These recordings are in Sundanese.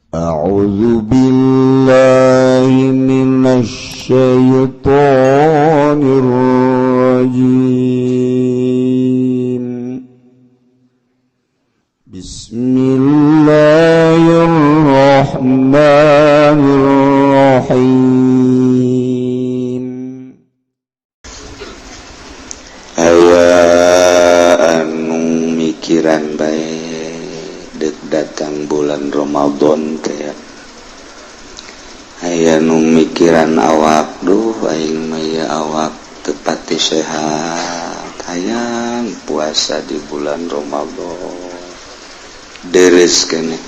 أعوذ بالله من الشيطان الرجيم. بسم الله الرحمن الرحيم. Aya anu mikiran bae dek datang bulan Ramadan teh. Aya nu mikiran awak, duh, aing mah ya awak teu pati sehat, hayang puasa di bulan Ramadan, deres keneh.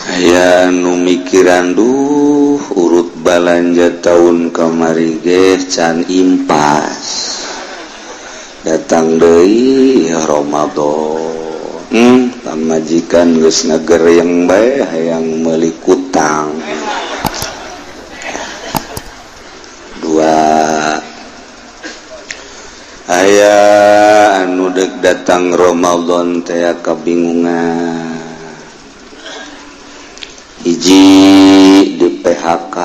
Aya nu mikiran, duh, urut balanja tahun kamari ge can impas, datang deui ya Ramadan. Pamajikan geus ngagereng bae, hayang meuli kutang dua. Aya anu dek datang Ramadan teh kabingungan, hiji di PHK,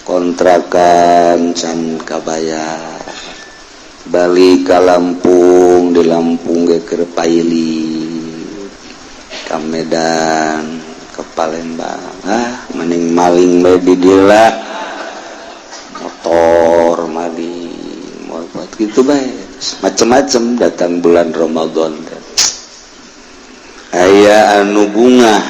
kontrakan can kabayar, balik ka Lampung, di Lampung ge keur pailit, ka Medan, ke Palembang, ah, mending maling bae di dieu lah, motor maling, mau buat gitu bae, macem-macem datang bulan Ramadan teh. Aya anu bunga,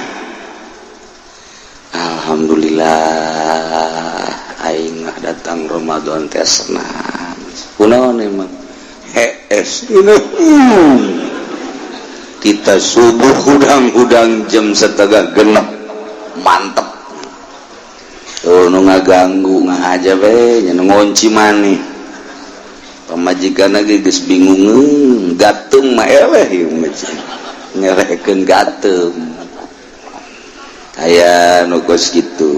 alhamdulillah, aing mah datang Ramadan teh senang. Kunaon emang? Hees, kita subuh hudang-hudang jam 5.30, mantep. Oh, nu ngaganggu ngahaja we nya, nu ngunci maneh, pamajikan lagi geus bingung, gatung mah eleh ieu mah, ngelehkeun gatung. Aya nu kos kitu,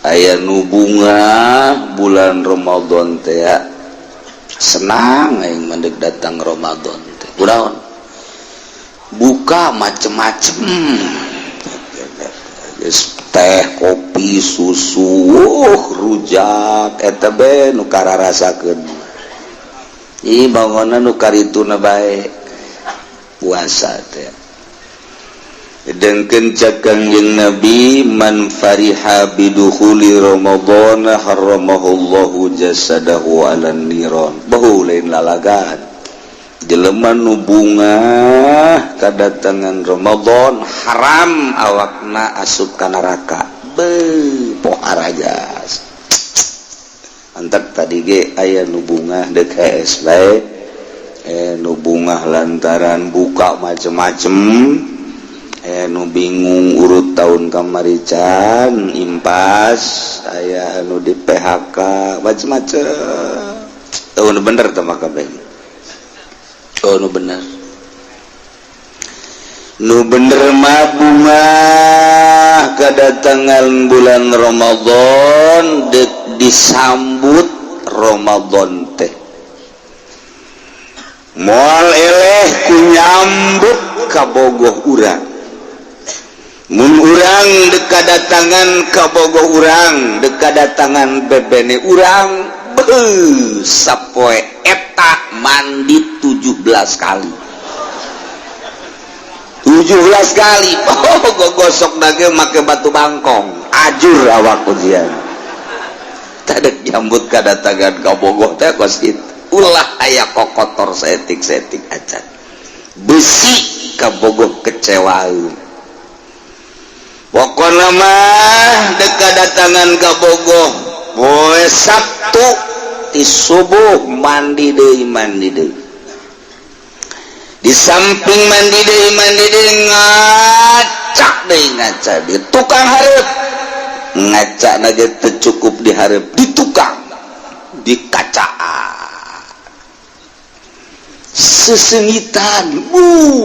aya nu bunga bulan Ramadan teh, senang aing mah dek datang Ramadan teh. Kunaon? Buka macem-macem, teh, kopi, susu, rujak, eta be nu kararasakeun. Ih, bangonan nu karituna bae puasa teh. Dengkeun cek Kangjeng Nabi, man fariha bidukhuli Ramadan harramahullahu jasadahu 'alan niran. Bahu lain lalagan. Jelema nu bunga kadatangan Ramadan, haram awakna asup ka neraka. Beuh, pohara jas. Antak tadi ge aya nu bunga deuk hees bae, nu bungah lantaran buka macem-macem, nu bingung urut tahun kamari can impas, aya anu di PHK, macem-macem. Oh, nu bener teh maka bae. Oh, nu bener, nu bener mah bunga kedatangan bulan Ramadan, dek disambut Ramadan teh moal eleh ku nyambut kabogoh urang. Mun urang dek kadatangan kabogoh urang, dek kadatangan bebene urang, beuh, sapoe eta mandi 17 kali, 17 kali. Oh, gosok dage make batu bangkong, ajur awak ujian. Tadek nyambut kadatangan kabogoh teh kos kitu, ulah aya kokotor setik-setik acan, besi kabogoh kecewa. Pokokna mah dek kadatangan kabogoh poe Sabtu ti subuh mandi deui, mandi deui. Di samping mandi deui, mandi deui, ngacak deui, ngaca di tukang hareup. Ngaca na ge teu cukup di hareup, di tukang, di kacaan, sesengitan.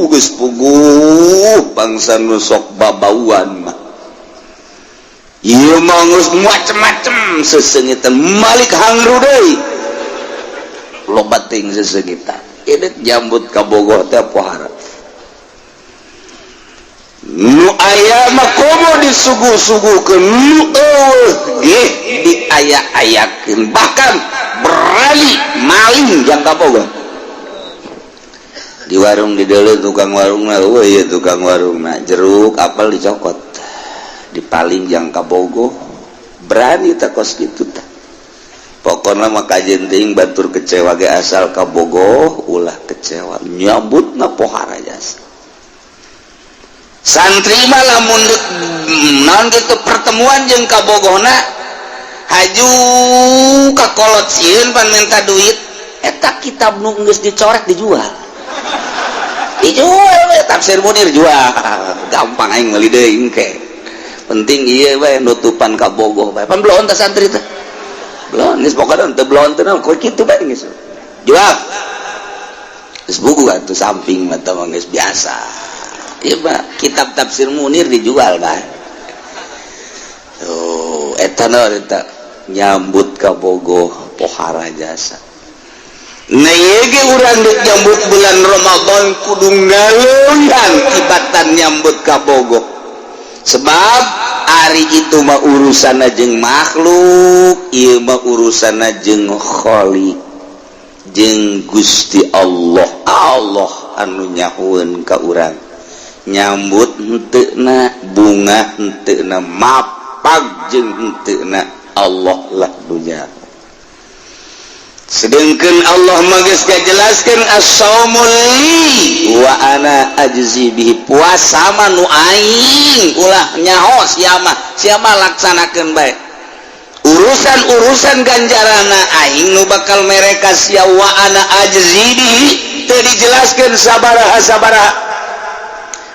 Geus puguh bangsa nu sok babauan mah. Ieu mah geus macem-macem sesengitan, malik hangru deui, loba teuing sesengitan. Ini jambut kabogoh teh pohara. Nu aya mah komo disuguh-suguhkeun, nu euweuh ge diaya-ayakeun, bahkan berani maling jang kabogoh. Di warung di deuleu tukang warungna, euweuh ieu tukang warungna, jeruk apel dicokot, dipaling jang kabogoh. Berani tak kos kitu tah. Pokokna mah kajeun teuing batur kecewa ge asal kabogoh ulah kecewa, nyambutna pohara jasa. Santri mah lamun naon gitu pertemuan jeung kabogohna, haju ka kolot sieun pan minta duit. Eta kitab nu geus dicoret dijual, dijual we. Tafsir Munir jual, gampang, aing meuli deui engke. Penting ieu we nutupan kabogoh bae. Pan belon tah santri teh, belon geus, pokona teu belon teh naon kitu bae, geus jual, geus buku atuh samping mah mah geus biasa. Iya Pak, kitab tafsir Munir dijual bae. Tuh, eta naon eta nyambut kabogoh pohara jasa. Nah, ieu ge urang deuk nyambut bulan Ramadan kudu ngaleuyan tibatan nyambut kabogoh. Sebab ari itu mah urusanna jeung makhluk, ieu mah urusanna jeung Khalik, jeung Gusti Allah. Allah anu nyahueun ka urang nyambut henteuna, bunga henteuna, mapag jeung henteuna, Allah lah dunya. Sedangkan Allah mah geus ngajelaskeun, as-saumu li wa ana ajzi bihi. Puasa mah nu aing, ulah nyaho sia mah, sia mah laksanakeun bae. Urusan-urusan ganjarana aing nu bakal mereka sia. Wa ana ajzi bihi, teu dijelaskeun sabaraha sabaraha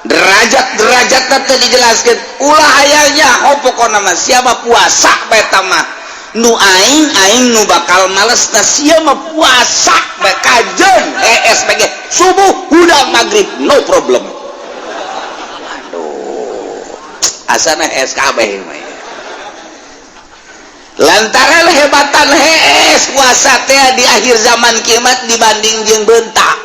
derajat derajat, teu dijelaskeun. Ulah hayang nyaho, pokona mah sia mah puasa bae mah nu aing, aing nu bakal males. Na sia mah puasa bae kajeun ESPG subuh hudang maghrib, no problem. Aduh, asana SKB mah lantaran hebatan hees puasa teh di akhir zaman kiamat dibanding jeung bentak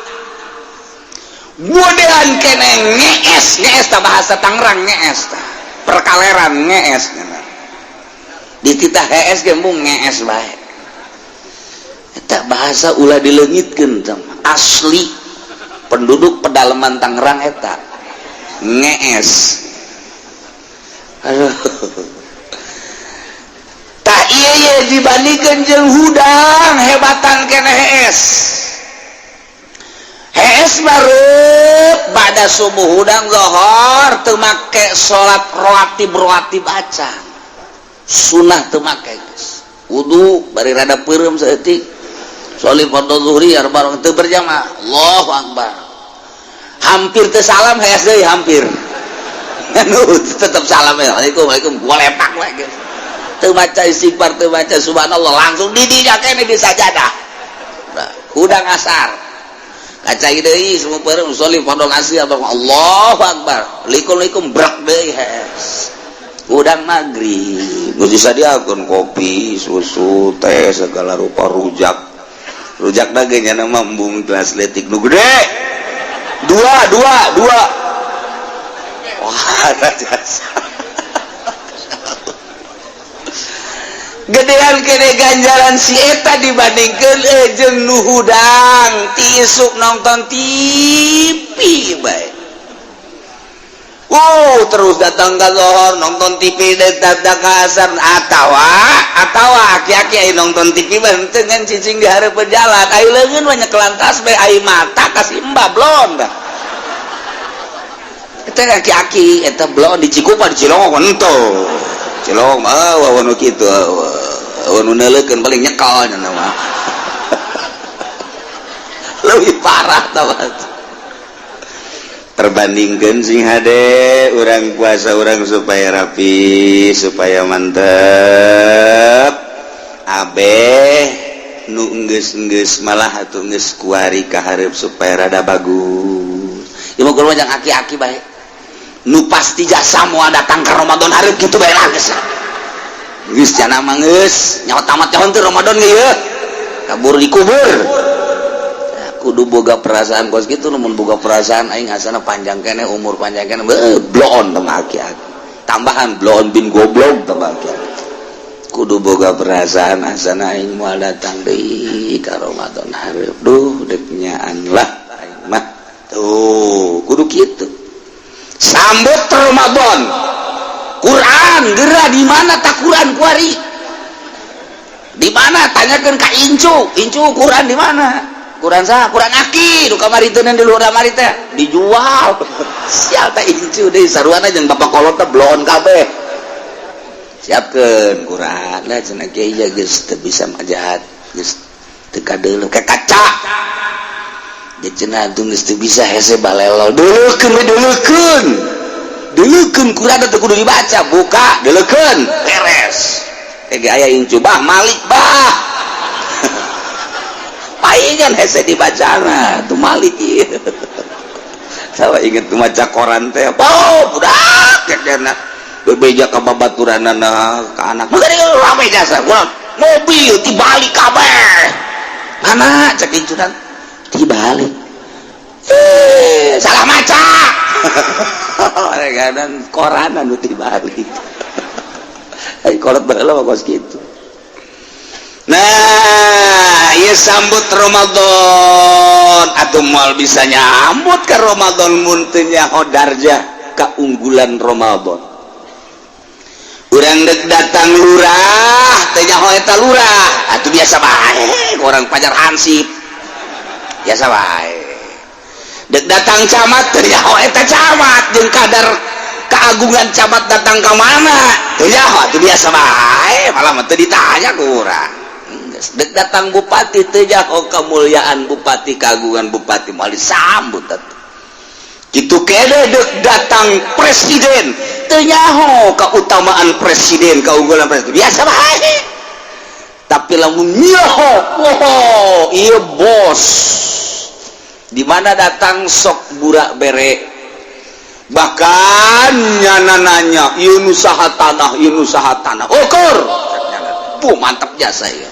modelan kene ngees. Ngees tah bahasa Tangerang, ngees tah perkaleran. Ngees di titah hees gembung ngees bae. Eta bahasa ulah dileungitkeun, asli penduduk pedalaman Tangerang eta ngees. Aduh, tah iya iya dibandingkan jeung hudang hebatan kene hees. Hees baru pada subuh, hudang zohor, teu make salat rawatib rawatib acan, sunnah teu make geus. Wudu bari rada peureum saeutik, sholli fardhu zuhri bareng teu berjamaah, Allahu akbar, hampir teu salam, hees deui. Hampir anu tetep salam ya, Assalamualaikum, Waalaikum, gua lepak we geus. Teu maca istighfar, teu maca subhanallah, langsung di dinya kene di sajadah. Nah, hudang asar kaca deui, semua peureum, sholli fardhu asri, Allahu akbar, likum brak deui, hees. Udang maghrib geus disadiakeun kopi susu teh segala rupa, rujak rujak dagingnya nama embung gelas letik nu gede dua dua dua. Wah, jasa gedean kene ganjaran si eta dibandingkeun jeung nu hudang ti isuk nonton TV bae. Oh, terus datang ke lohor nonton TV, datang ke asar, atawa aki-aki ayo nonton TV henteu ngan cicing di hareupeun jalan, ayo leungeun banyak kelantas bae, ayo mata kasih embab blon dah. Eta aki-aki eta blon di Cikupa, di Cilongok henteu. Cilongok mah eueuh nu kitu, eueuh nu neuleukeun, paling nyekel nya mah. Leuwih parah tah perbandingkan. Sing hade urang puasa, urang supaya rapi, supaya mantep. Abeh nu enggeus-enggeus malah atuh geus kuari ka hareup supaya rada bagus. Ieu mah kudu jang aki-aki bae nu pasti jasa moal datang ke Ramadan hareup kitu bae lah. Geus geus jana mah geus nyawa tamat nyawa teu Ramadan ge ieu kabur dikubur. Kudu boga perasaan kos gitu. Lamun boga perasaan aing asana panjang kene, umur panjang kene, bloon tambah aki-aki, tambahan bloon bin goblok tambah aki-aki. Kudu boga perasaan asana aing moal datang deui ka Ramadan hareup, duh dek nyaan lah aing mah. Tuh, kudu kitu sambut Ramadan. Quran geura di mana tak Quran kuari di mana? Tanyakan ka incu. Incu, Quran di mana? Quran sah? Quran aki nu kamari teh, di luar kamari teh dijual. Sial teh incu deui, saruana jeung bapak kolot teh bloon kabeh. Siapkeun Quran lah cenah. Kiai ya geus teu bisa majahat, geus teu kadeuleu ka kaca. Dia cenah tuh geus teu bisa, hese balelo. Deuleukeun we, deuleukeun, deuleukeun. Quran teh kudu dibaca, buka, deuleukeun, beres. Ege aya incu, bah Malik bah palingan hese dibacana tuh Malik ieu. Sawa inget tuh maca koran teh, oh budak kena bebeja ka babaturanana, ka anak rame jasa mobil dibalik kabeh. Mana cek incunan dibalik, eh salah maca. Kadang koran anu dibalik. Ai kolot baheula mah kos kitu. Nah, ieu sambut Ramadan atuh. Moal bisa nyambut ke Ramadan mun teu nyaho darjah keunggulan Ramadan. Urang dek datang lurah teu nyaho eta lurah, atuh biasa bae, orang pajar hansip biasa bae. Dek datang camat teu nyaho eta camat jeung kadar keagungan camat datang ke mana teu nyaho, atuh biasa bae, malah mah teu ditanya ku urang. Dek datang bupati teu nyaho kemuliaan bupati, keagungan bupati, moal disambut atuh. Kitu kene dek datang presiden teu nyaho keutamaan presiden, keunggulan presiden, biasa bae. Tapi lamun nyaho, oh iya bos di mana datang sok burak bere, bahkan nyana nanya ieu nu saha tanah, ieu nu saha tanah, ukur puh mantap jasa ya,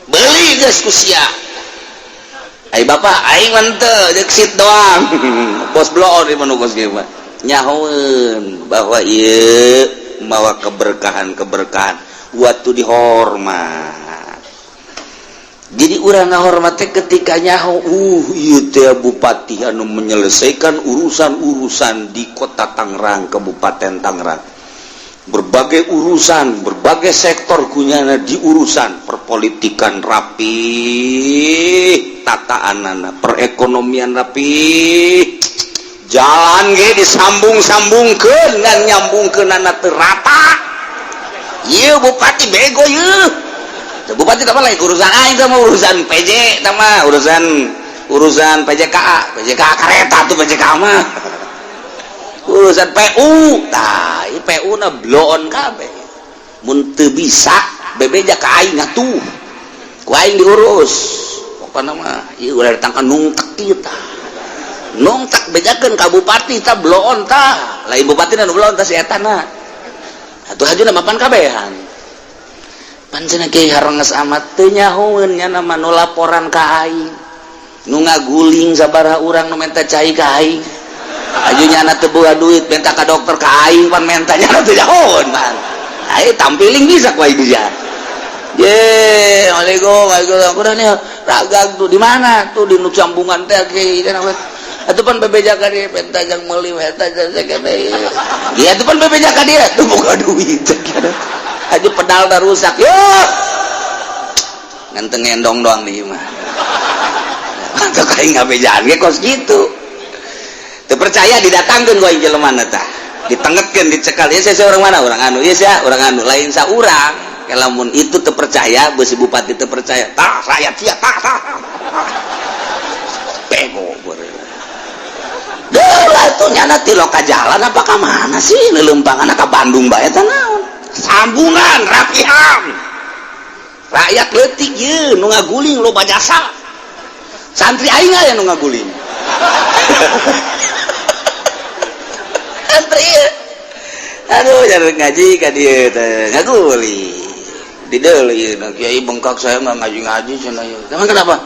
beli geus ku sia. Ai bapak aing mah teu jeung sit doang, bos bloon di mana kos kieu mah nyahoeun bahwa ieu mawa keberkahan-keberkahan waktu dihormat. Jadi urang ngahormat teh ketika nyaho, ieu teh bupati anu menyelesaikan urusan-urusan di kota Tangerang, Kabupaten Tangerang, berbagai urusan, berbagai sektor kunyana di urusan perpolitikan rapi, tataanana, perekonomian rapi, jalan ge disambung-sambungkeun ngan nyambungkeunana teu rata. Ieu bupati bego ieu. Bupati apa lagi urusan aing teh mah urusan PJ tah mah, urusan urusan PJKA, PJKA kereta tuh PJKA mah, urusan PU tah, ieu PU na bloon kabeh. Mun teu bisa bebeja ka aing atuh, ku aing diurus. Pokona mah ieu ulah datang ka nungtek ieu tah, nungtek bejakeun ka bupati tah, bloon tah. Lain bupati nu bloon tah, si eta na atuh hajuna mapan kabehan. Pancen kiai harenges amat teu nyahoeun nya nama nu laporan ka aing, nu ngaguling sabaraha urang, nu menta cai ka aing, aju nyana teu boga duit minta ka dokter ka aing, pan menta nyana teu nyahoeun pan. Ayo tampiling bisa ku aing bisa. Ye, Waalaikumsalam, waalaikumsalam. Udah nih, ragag tuh di mana? Tuh di nu sambungan teh kiai. Atuh pan bebeja ka dia, penta jang meuli eta jang. Iya tuh pan bebeja ka dia, tuh boga duit. Aja pedal dah rusak. Yo. Ngan teu ngendong doang di mah. Mantap aing ngabejaan ge kos kitu. Teu percaya didatangkeun ku aing jelema tah. Ditengetkeun, dicekal. Ya saya orang mana? Orang anu. Iya sia, orang anu. Lain sa urang. Lamun itu terpercaya, besi bupati terpercaya. Tah rakyat sia tah tah. Bego. Deula tuh nyana ti loka jalan apa ka mana sih lelempangan ka Bandung bae teh naon? Sambungan rapihan. Rakyat leutik ye nu ngaguling loba jasa. Santri aing aya nu ngaguling. Santri ieu. Aduh, jangan ngaji ka dieu teh ngaguling. Di deui ieu kiai bengkak, saya nggak ngaji-ngaji cenah ieu. Emang kenapa?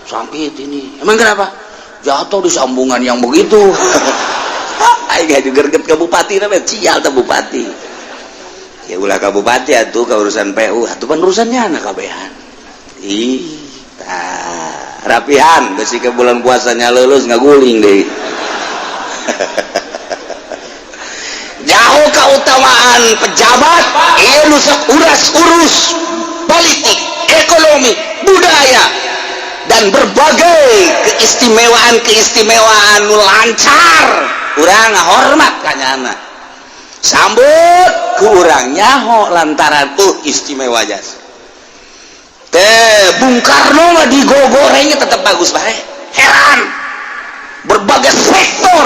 Sakit ini. Emang kenapa? Jatuh di sambungan yang begitu. Aing juga gerget ke bupati namanya, cial teh bupati. Ya ulah ka bupati atuh, ka urusan PU atuh, pan urusannya anak kabehan. Ih, tah rapihan besi ke bulan puasanya lulus ngaguling deh. Jauh keutamaan pejabat ieu nu sok uras-urus politik, ekonomi, budaya, dan berbagai keistimewaan-keistimewaan nu lancar, urang ngahormat ka nyana, sambut ku urang nyaho lantaran istimewa jas teh. Bung Karno mah digogorengnya tetap bagus bae. Heran, berbagai sektor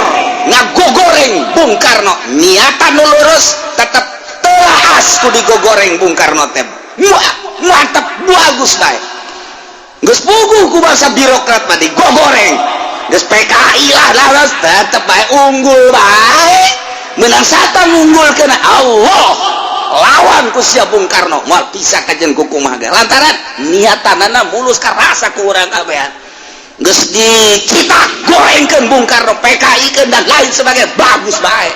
ngagogoreng Bung Karno, niatan nu lurus tetap telas ku digogoreng Bung Karno teh. Wah, mantap, bagus bae. Geus puguh ku bangsa birokrat mah digogoreng, geus PKI lah lah, tetep bae unggul bae, menang satan unggul kena Allah lawan ku sia Bung Karno moal bisa kajen ku kumaha ge, lantaran niatanana mulus karasa ku urang kabehan. Geus dicitak gorengkeun Bung Karno, PKI keun dan lain sebagainya, bagus bae.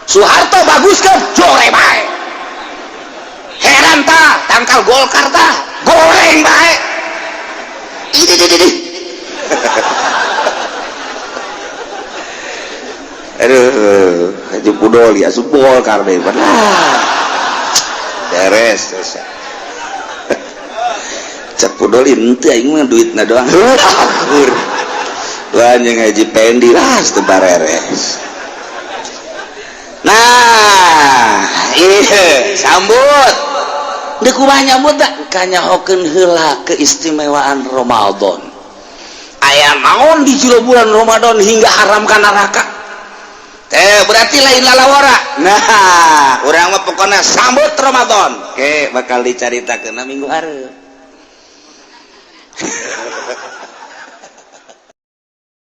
Soeharto baguskeun, jore bae. Heran ta tangkal Golkar ta goreng bae. Ini ini. Aduh, Haji Pudoli asup Golkar deh. Beres. Cek Pudoli henteu, aing mah duitna doang. Akur. Wah, jeung Haji Pendi lah teu bareres. Nah, iya, sambut. Deuk kumaha nyambut da? Kanyahokeun heula keistimewaan Ramadan. Aya naon di jero bulan Ramadan hingga haram ka neraka? Teh berarti lain lalawara. Nah, urang mah pokona sambut Ramadan. Oke, bakal dicaritakeun minggu hareup.